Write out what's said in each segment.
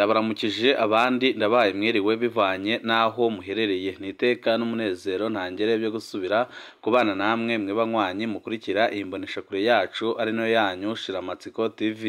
Ndabaramukije abandi ndabaye mwiriwe bivanye n'aho muherereye, ni iteka n'umunezero ntangere byo gusubira kubana namwe mwe banywanyi mukurikira iyi mboneshakure yacu ari nayo yanyu Shiramatsiko TV.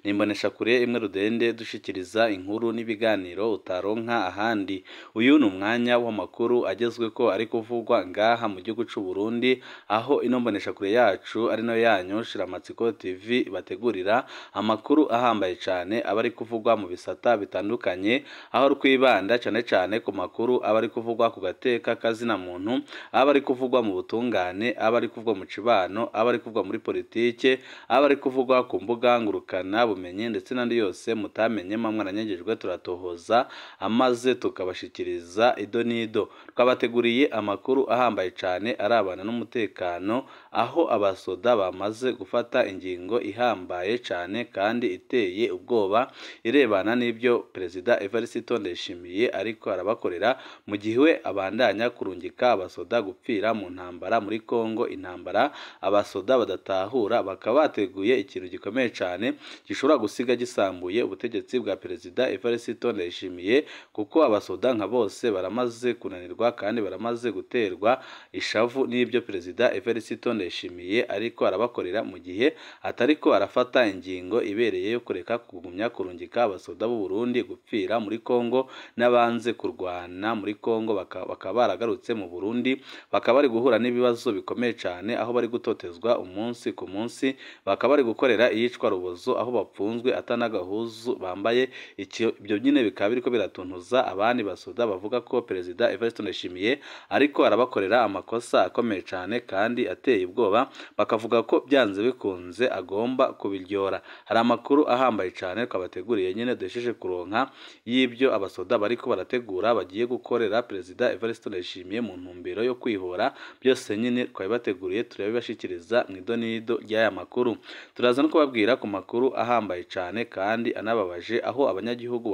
Ni imboneshakure imwe rudende dushikiriza inkuru n'ibiganiro utaronka ahandi. Uyu ni umwanya w'amakuru agezweko ari kuvugwa ngaha mu gihugu c'u Burundi, aho ino mboneshakure yacu ari nayo yanyu Shiramatsiko TV bategurira amakuru ahambaye cane aba ari kuvugwa mu bisata bitandukanye, aho twibanda cane cane ku makuru aba ari kuvugwa ku gateka kazina muntu, aba ari kuvugwa mu butungane, aba ari kuvugwa mu cibano, aba ari kuvugwa muri politike, aba ari kuvugwa ku mbuga ngurukana bumenyi ndetse n'andi yose mutamenye mwaranyagijwe turatohoza amaze tukabashikiriza ido n'ido. Twabateguriye amakuru ahambaye cane arabana n'umutekano, aho abasoda bamaze gufata ingingo ihambaye cane kandi iteye ubwoba irebana n'ibyo Perezida Evariste Ndayishimiye ariko arabakorera mu gihe we abandanya kurungika abasoda gupfira mu ntambara muri Kongo, intambara abasoda badatahura, bakaba bateguye ikintu gikomeye cane gishobora gusiga gisambuye ubutegetsi bwa Perezida Evariste Ndayishimiye, kuko abasoda nka bose baramaze kunanirwa kandi baramaze guterwa ishavu n'ibyo Perezida Evariste Ndayishimiye ariko arabakorera mu gihe atariko arafata ingingo ibereye yo kureka kugumya kurungika abasoda b'u Burundi gupfira muri Kongo n'abanze kurwana muri Kongo bakaba baragarutse mu Burundi, bakaba bari guhura n'ibibazo bikomeye cane, aho bari gutotezwa umunsi ku munsi, bakaba bari gukorera iyicwa rubozo, aho bapfunzwe atanagahuzu bambaye. Ibyo nyine bikaba biriko biratuntuza abandi basoda bavuga ko Perezida Evariste Ndayishimiye ariko arabakorera amakosa akomeye cane kandi ateye ubwoba, bakavuga ko byanze bikunze agomba kubiryora. Hari amakuru ahambaye cane twabateguriye nyine duhesheje kuronka y'ibyo abasoda bariko barategura bagiye gukorera Perezida Evariste Ndayishimiye mu ntumbero yo kwihora. Byose nyine twabibateguriye turabibashikiriza mu idonido ry'aya makuru. Turaza no kubabwira ku makuru ahambaye cane kandi anababaje, aho abanyagihugu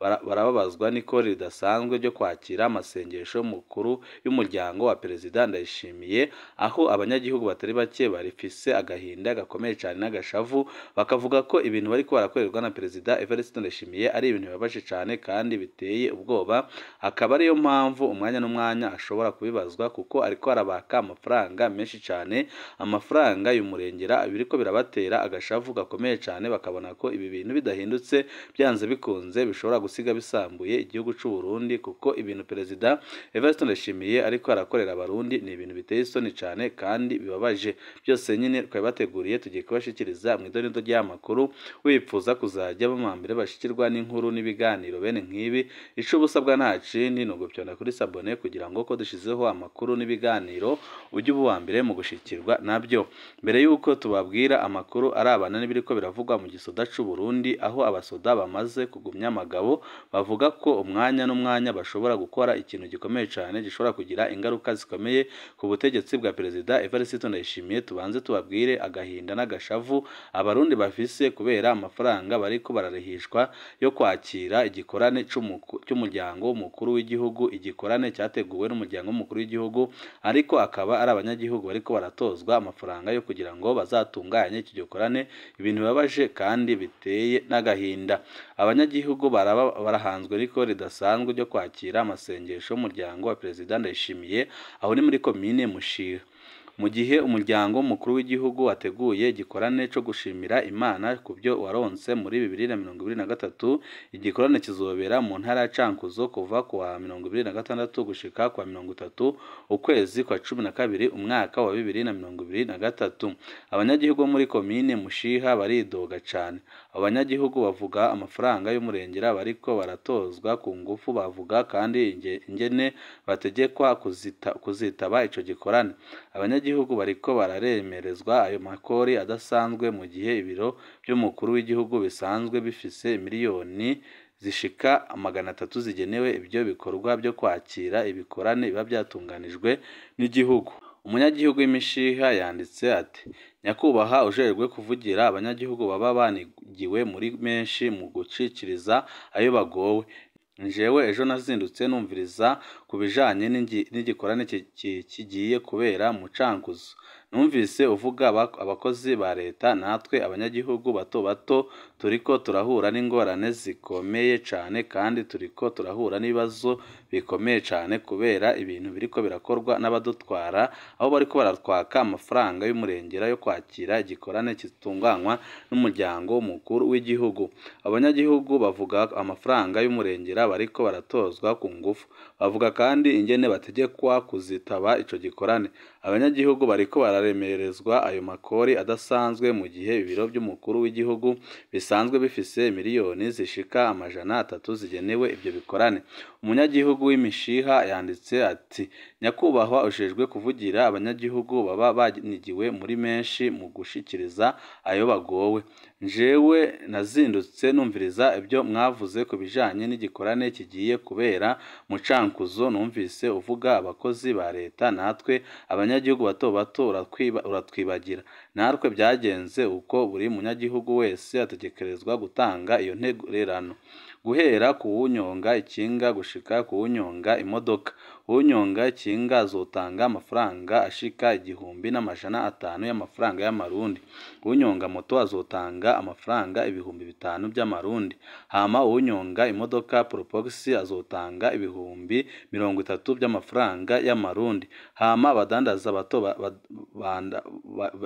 barababazwa n'ikori ridasanzwe ryo kwakira amasengesho mukuru y'umuryango wa Perezida Ndayishimiye, aho abanyagihugu batari bake barifise agahinda gakomeye cane n'agashavu, bakavuga ko ibintu bariko barakorerwa na Perezida Evariste Ndayishimiye ari ibintu bibabaje cane kandi biteye ubwoba, akaba ariyo mpamvu umwanya n'umwanya ashobora kubibazwa, kuko ariko arabaka amafaranga menshi cane, amafaranga y'umurengera, biriko birabatera agashavu gakomeye cane, bakabona ko ibi bintu bidahindutse byanze bikunze bishobora gusiga bisambuye igihugu c'u Burundi, kuko ibintu Perezida Evariste Ndayishimiye ariko arakorera abarundi ni ibintu biteye isoni cane kandi bibabaje. Byose nyine twabibateguriye tugiye kubashikiriza mu idonido ry'amakuru. Wipfuza kuzajya bamambere bashikirwa n'inkuru n'ibiganiro bene nk'ibi, ico ubusabwa nta kindi ni ugupyonda kuri sabone kugira ngo ko dushizeho amakuru n'ibiganiro ujye uba uwa mbere mu gushikirwa nabyo. Mbere y'uko tubabwira amakuru arabana n'ibiriko biravugwa mu gisoda c'u Burundi, aho abasoda bamaze kugumya amagabo bavuga ko umwanya n'umwanya bashobora gukora ikintu gikomeye cane gishobora kugira ingaruka zikomeye ku butegetsi bwa Perezida Evariste Ndayishimiye, tubanze tubabwire agahinda n'agashavu abarundi bafise kubera amafaranga bariko bararihishwa yo kwakira igikorane cy'umuryango mukuru w'igihugu, igikorane cyateguwe n'umuryango mukuru w'igihugu, ariko akaba ari abanyagihugu bariko baratozwa amafaranga yo kugira ngo bazatunganye iki gikorane, ibintu bibabaje kandi biteye n'agahinda. Abanyagihugu barahanzwe ariko ridasanzwe ryo kwakira amasengesho y'umuryango wa Perezida Ndayishimiye, aho ni muri komine Mushiha. Mu gihe umuryango mukuru w'igihugu wateguye igikorane co gushimira Imana ku byo waronse muri 2023, igikorane kizobera mu ntara ya Cankuzo kuva ku wa 26 gushika ku wa 30 ukwezi kwa 12 umwaka wa 2023. Abanyagihugu bo muri komine Mushiha baridoga cane. Abanyagihugu bavuga amafaranga y'umurengera bariko baratozwa ku ngufu, bavuga kandi ingene bategekwa kuzitaba ico gikorane. Abanyagihugu bariko bararemerezwa ayo makori adasanzwe mu gihe ibiro by'umukuru w'igihugu bisanzwe bifise miliyoni zishika 300 zigenewe ibyo bikorwa byo kwakira ibikorane biba byatunganijwe n'igihugu. Umunyagihugu w'imishiha yanditse ati: Nyakubahwa ujejwe kuvugira abanyagihugu baba banigiwe muri menshi mu gucikiriza ayo bagowe, Njewe ejo nazindutse numviriza ku bijanye n'igikorane kigiye kubera mu Cankuzo. Numvise uvuga abakozi ba leta, natwe abanyagihugu bato bato turiko turahura n'ingorane zikomeye cane, kandi turiko turahura n'ibibazo bikomeye cane kubera ibintu biriko birakorwa n'abadutwara, aho bariko baratwaka amafaranga y'umurengera yo kwakira igikorane gitunganywa n'umuryango mukuru w'igihugu. Abanyagihugu bavuga amafaranga y'umurengera bariko baratozwa ku ngufu, bavuga kandi ingene bategekwa kuzitaba ico gikorane. Abanyagihugu bariko bararemerezwa ayo makori adasanzwe mu gihe ibiro by'umukuru w'igihugu bisanzwe bifise miliyoni zishika 300 zigenewe ivyo bikorane. Umunyagihugu w'imishiha yanditse ati: "Nyakubahwa ujejwe kuvugira abanyagihugu baba banigiwe muri menshi mu gushikiriza ayo bagowe. Jewe nazindutse numviriza ibyo mwavuze ku bijanye n'igikorane kigiye kubera mu Cankuzo. Numvise uvuga abakozi ba leta, natwe abanyagihugu bato bato uratwibagira. Natwe byagenze uko, buri munyagihugu wese ategekerezwa gutanga iyo ntererano, guhera ku wunyonga ikinga gushika ku wunyonga imodoka. Uwunyonga ikinga azotanga amafaranga ashika 1500 y'amafaranga y'amarundi, uwunyonga moto azotanga amafaranga 5000 by'amarundi, hama uwunyonga imodoka Probox azotanga 30,000 by'amafaranga y'amarundi, hama abadandaza bato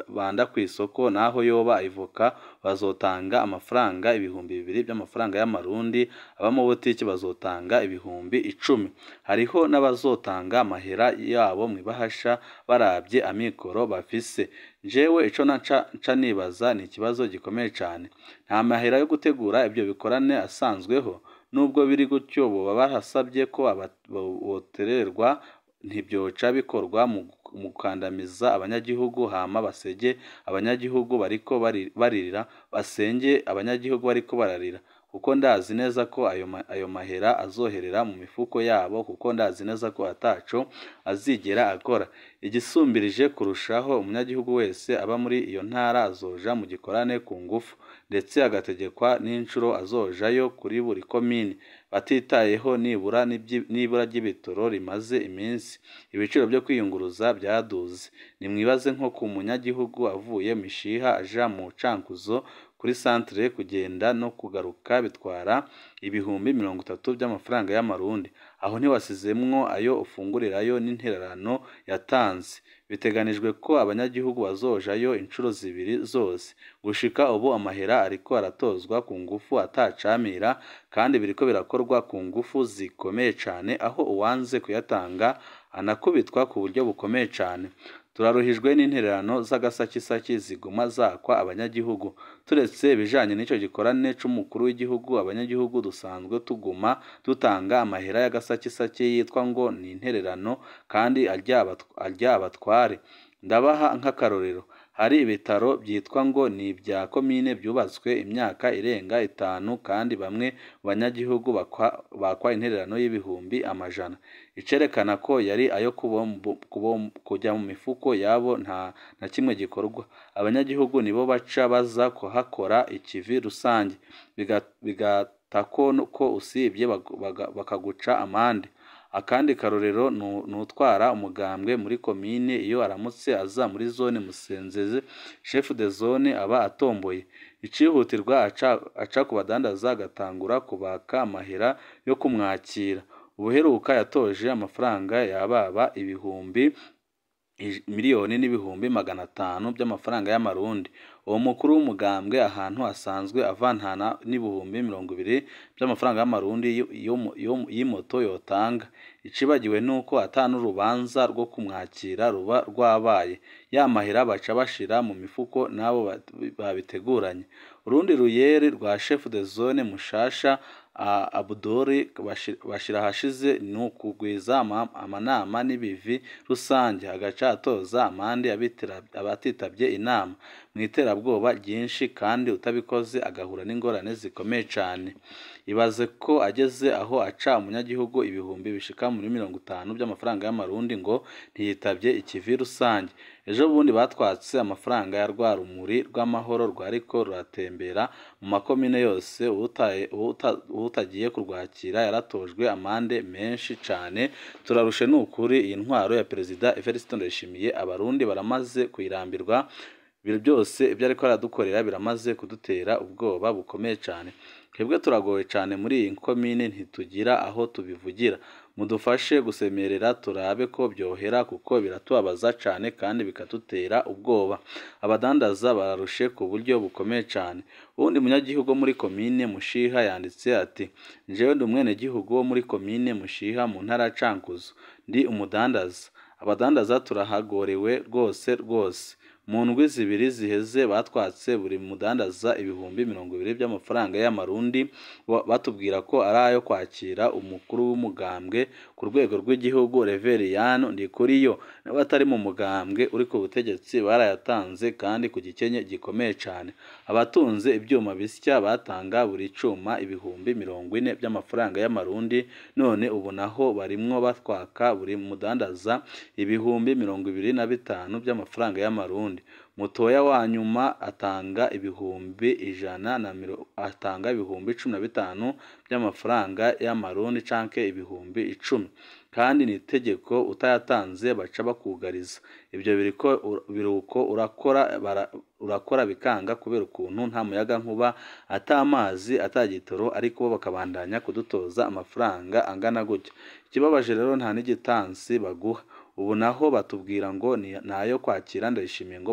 banda kw'isoko naho yoba ivoka bazotanga amafaranga 2000 by'amafaranga y'amarundi, abamabotiki bazotanga 10,000. Hariho n'abazotanga amahera yabo mw'ibahasha barabye amikoro bafise. Jewe ico nca nibaza ni ikibazo gikomeye cane. Nta mahera yo gutegura ibyo bikorane asanzweho. Nubwo biri gutyo, boba barasabye ko botererwa, ntibyoca bikorwa mu gukandamiza abanyagihugu, hama basege abanyagihugu bariko baririra, basenge abanyagihugu bariko bararira, kuko ndazi neza ko ayo mahera azoherera mu mifuko yabo, kuko ndazi neza ko ataco azigera akora. Igisumbirije kurushaho, umunyagihugu wese aba muri iyo ntara azoja mu gikorane ku ngufu, ndetse agategekwa n'incuro azojayo kuri buri komini, batitayeho nibura n'ibura ry'ibitoro rimaze iminsi. Ibiciro byo kwiyunguruza byaduze. Nimwibaze nko ku munyagihugu avuye Mishiha aja mu Cankuzo kuri centre, kugenda no kugaruka bitwara 30,000 by'amafaranga y'amarundi. Aho ntiwasizemwo ayo ufungurirayo n'intererano yatanze. Biteganijwe ko abanyagihugu bazojayo incuro 2 zose. Gushika ubu amahera ariko aratozwa ku ngufu atacamira, kandi biriko birakorwa ku ngufu zikomeye cane, aho uwanze kuyatanga anakubitwa ku buryo bukomeye cane. Turaruhijwe n'intererano z'agasakisaki ziguma zakwa abanyagihugu. Turetse ibijanye n'ico gikorane c'umukuru w'igihugu, abanyagihugu dusanzwe tuguma dutanga amahera y'agasakisaki yitwa ngo ni intererano, kandi arya abatware. Ndabaha nk'akarorero, hari ibitaro byitwa ngo ni ibya komine byubatswe imyaka irenga 5, kandi bamwe mu banyagihugu bakwa intererano y'ibihumbi 100. Icerekana ko yari ayo kujya mu mifuko yabo, nta na kimwe gikorwa. Abanyagihugu nibo baca baza kuhakora ikivi rusange, bigatako ko usibye bakaguca amande. Akandi karorero nutwara umugambwe muri komine, iyo aramutse aza muri zone Musenzeze, chef de zone aba atomboye. Icihutirwa aca ku badandaza agatangura kubaka amahera yo kumwakira. Ubuheruka yatoje amafaranga yababa 1,500,000 by'amafaranga y'amarundi. Uwo mukuru w'umugambwe ahantu asanzwe avantana n'20,000 by'amafaranga y'amarundi y'imoto yotanga. Icibagiwe nuko ata n'urubanza rwo kumwakira ruba rwabaye, ya mahera baca bashira mu mifuko n'abo babiteguranye. Urundi ruyeri rwa chef de zone mushasha Abudori Bashirahashize ni ukugwiza amanama n'ibivi rusange, agaca atoza amande abatitabye inama. mu iterabwoba ryinshi kandi utabikoze agahura n'ingorane zikomeye cane. Ibaze ko ageze aho aca umunyagihugu ibihumbi bishika muri 50 by'amafaranga y'amarundi ngo ntiyitavye ikivi rusange. Ejo bundi batwatse amafaranga ya rwa rumuri rw'amahoro rwariko ruratembera mu makomine yose, uwutagiye kurwakira yaratojwe amande menshi cane. Turarushe n'ukuri iyi ntwaro ya Perezida Evariste Ndayishimiye, abarundi baramaze kuyirambirwa. Ibyo byose ibyo ariko aradukorera biramaze kudutera ubwoba bukomeye cane. Twebwe turagowe cane muri iyi komine, ntitugira aho tubivugira. Mudufashe gusemerera turabe ko byohera kuko biratubabaza cane kandi bikadutera ubwoba. Abadandaza bararushe ku buryo bukomeye cane. Uwundi munyagihugu wo muri komine Mushiha yanditse ati: "Jewe ndi umwenegihugu wo muri komine Mushiha mu ntara ya Cankuzo, ndi umudandaza. Abadandaza turahagorewe rwose rwose. Mu ndwi zibiri ziheze batwatse buri mudandaza ibihumbi 20 by'amafaranga y'amarundi, batubwira ko ari ayo kwakira umukuru w'umugambwe ku rwego rw'igihugu Reveriyano Ndikuriyo. N'abatari mu mugambwe uri ku butegetsi barayatanze kandi ku gikenye gikomeye cane. Abatunze ibyuma bisya batanga buri cuma ibihumbi 40 by'amafaranga y'amarundi, none ubu naho barimwo batwaka buri mudandaza ibihumbi 25 by'amafaranga y'amarundi. Mutoya wa nyuma atanga ibihumbi atanga ibihumbi 15 by'amafaranga y'amarundi canke ibihumbi 10, kandi ni itegeko utayatanze baca bakugariza. Ibyo biruko urakora bikanga kubera ukuntu nta muyaga nkuba, ata amazi, ata gitoro, ariko bo bakabandanya kudutoza amafaranga angana gutya. Ikibabaje rero nta n'igitansi baguha. Ubu naho batubwira ngo nayo kwakira Ndayishimiye ngo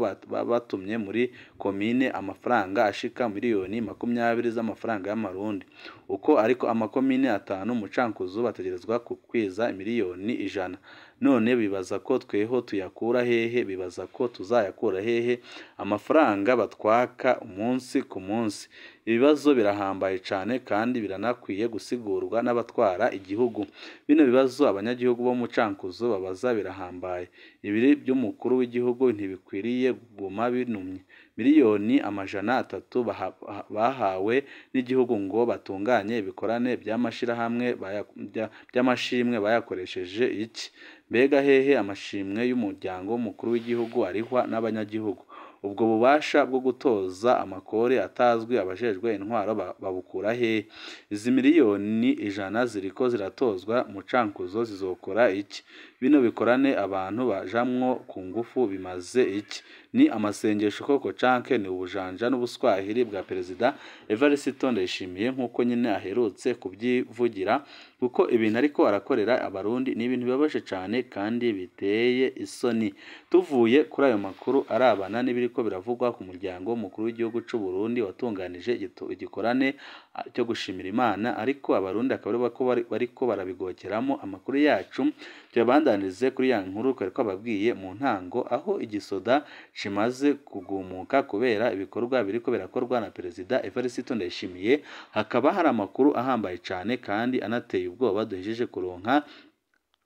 batumye muri komine amafaranga ashika miliyoni 20 z'amafaranga y'amarundi. Uko ariko amakomine 5 mu Cankuzo bategerezwa kukwiza miliyoni 100. None bibaza ko tweho tuyakura hehe? Bibaza ko tuzayakura hehe amafaranga batwaka umunsi ku munsi? Ibibazo birahambaye cane kandi biranakwiye gusigurwa n'abatwara igihugu. Bino bibazo abanyagihugu bo mu Cankuzo babaza birahambaye. Ibiri by'umukuru w'igihugu ntibikwiriye kuguma binumye. Miliyoni 300 bahawe n'igihugu ngo batunganye ibikorane by'amashirahamwe by'amashimwe bayakoresheje iki? Mbega hehe amashimwe y'umuryango w'umukuru w'igihugu arihwa n'abanyagihugu? Ubwo bubasha bwo gutoza amakori atazwi abajejwe intwaro babukura hehe? Izi miliyoni 100 ziriko ziratozwa mu Cankuzo zizokora iki? Bino bikorane abantu bajamwo ku ngufu bimaze iki? Ni amasengesho koko canke ni ubujanja n'ubuswahili bwa Perezida Evariste Ndayishimiye nk'uko nyine aherutse kubyivugira, kuko ibintu ariko arakorera abarundi ni ibintu bibabaje cane kandi biteye isoni. Tuvuye kuri ayo makuru arabana n'ibiriko biravugwa ku muryango mukuru w'igihugu c'u Burundi watunganije igikorane cyo gushimira Imana, ariko abarundi akaba bariko barabigokeramo. Amakuru yacu tuyabandanirize kuri ya nkuru twari twababwiye mu ntango, aho igisoda kimaze kugumuka kubera ibikorwa biriko birakorwa na Perezida Evariste Ndayishimiye. Hakaba hari amakuru ahambaye cane kandi anateye ubwoba duhejeje kuronka,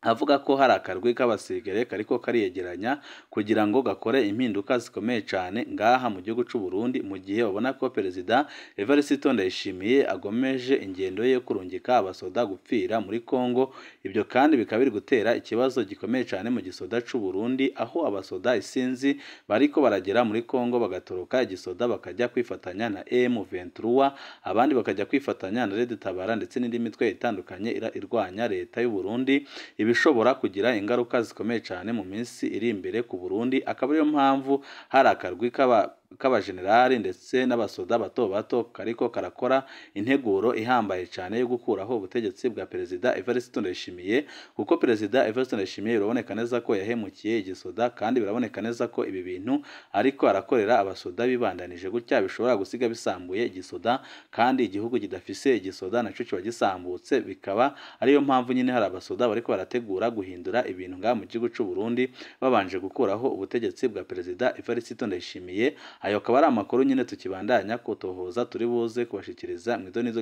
avuga ko hari akarwi k'abasirikare kariko kariyegeranya kugira ngo gakore impinduka zikomeye cane ngaha mu gihugu c'u Burundi, mu gihe babona ko Perezida Evariste Ndayishimiye agomeje ingendo ye yo kurungika abasoda gupfira muri Kongo. Ibyo kandi bikaba biri gutera ikibazo gikomeye cane mu gisoda c'u Burundi, aho abasoda isinzi bariko baragera muri Kongo bagatoroka igisoda bakajya kwifatanya na M23, abandi bakajya kwifatanya na Red Tabara ndetse n'indi mitwe itandukanye irwanya leta y'u Burundi, ibishobora kugira ingaruka zikomeye cyane mu minsi iri imbere ku Burundi. Akaba ariyo mpamvu hari akarwi k'abajenerali ndetse n'abasoda bato bato kariko karakora integuro ihambaye cyane yo gukuraho ubutegetsi bwa Perezida Evariste Ndayishimiye, kuko Perezida Evariste Ndayishimiye biraboneka neza ko yahemukiye igisoda, kandi biraboneka neza ko ibi bintu ariko arakorera abasoda bibandanije gutya bishobora gusiga bisambuye igisoda, kandi igihugu kidafise igisoda naco kiba gisambutse. Bikaba ariyo mpamvu nyine hari abasoda bariko barategura guhindura ibintu ngaha mu gihugu c'u Burundi babanje gukuraho ubutegetsi bwa Perezida Evariste Ndayishimiye. Ayo akaba ari amakuru nyine tukibandanya kutohoza, turi buze kubashikiriza mu idonizo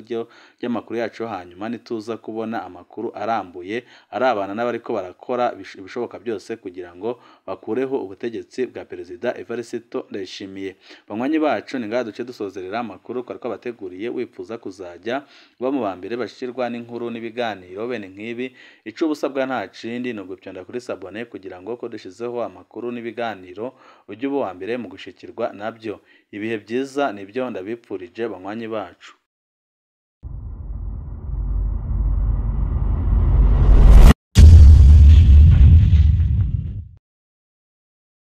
ry'amakuru yacu, hanyuma nituza kubona amakuru arambuye arabana n'abariko barakora ibishoboka byose kugira ngo bakureho ubutegetsi bwa Perezida Evariste Ndayishimiye. Banywanyi bacu, ni ngaha duce dusozerera amakuru twari twabateguriye. Wifuza kuzajya uba mu ba mbere bashirwa n'inkuru n'ibiganiro bene nk'ibi, ico ubusabwa nta kindi ni ugupyonda kuri sabone kugira ngo ko dushizeho amakuru n'ibiganiro ujye uba uwa mbere mu gushikirwa nabyo. Ibihe byiza nibyo ndabipfurije, banywanyi bacu.